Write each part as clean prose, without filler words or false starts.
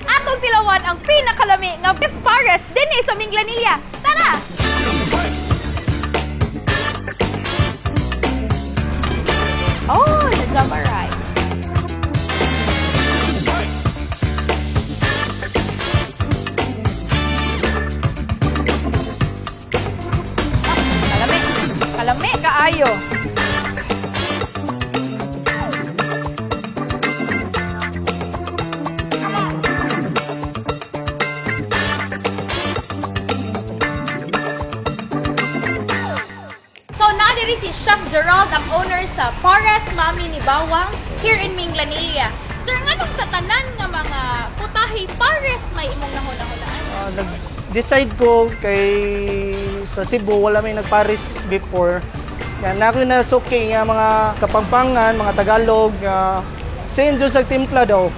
Atong tilawan ang pinakalami nga beef pares dinhi sa Minglanilla. Tara! Oh, the Java rice. Ah, kalami. Kalami kaayo. So, nadiri si Chef Gerald, ang owner sa Pares Mami ni Bawang here in Minglanilla. Sir, nganong sa tanan nga mga putahe pares may imong nahuna-hunaan? Nag-decide ko kay sa Cebu wala may nagparis before. Yan na ako na suki nga mga Kapampangan, mga Tagalog, nga same jud sa timpla daw.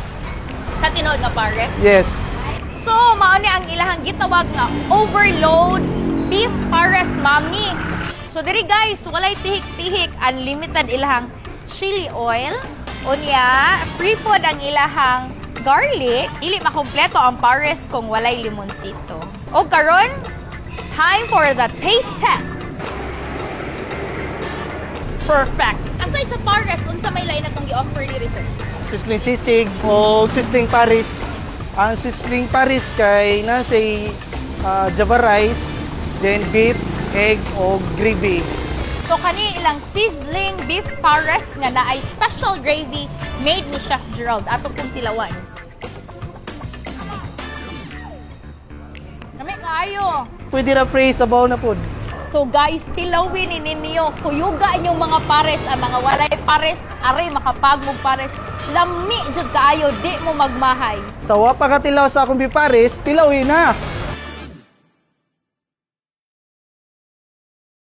Sa tinuod nga pares? Yes. So, mao ni ang ilahang gitawag nga overload beef pares mami. So, diri guys, walay tihik-tihik, unlimited ilahang chili oil. Unya, free food ang ilahang garlic. Dili makumpleto ang pares kung walay limonsito. O karon, time for the taste test. Perfect. Aside sa pares, unsa may lain atong gi-offer diri, sir? Sizzling sisig o sizzling paris. Ang sizzling paris kay nasa java rice, then beef, egg o gravy. So kani ilang sizzling beef pares nga naay special gravy made ni Chef Gerald ato pong tilawan. Kami kaayo. Pwede ra pre sabaw na pod. So guys, tilawin ni ninyo, kuyuga inyong mga pares, ang mga walay pares, aray makapagmog pares. Lami jud kaayo, di mo magmahay. Sa wa pa ka tilaw sa akong beef paris, tilawin na.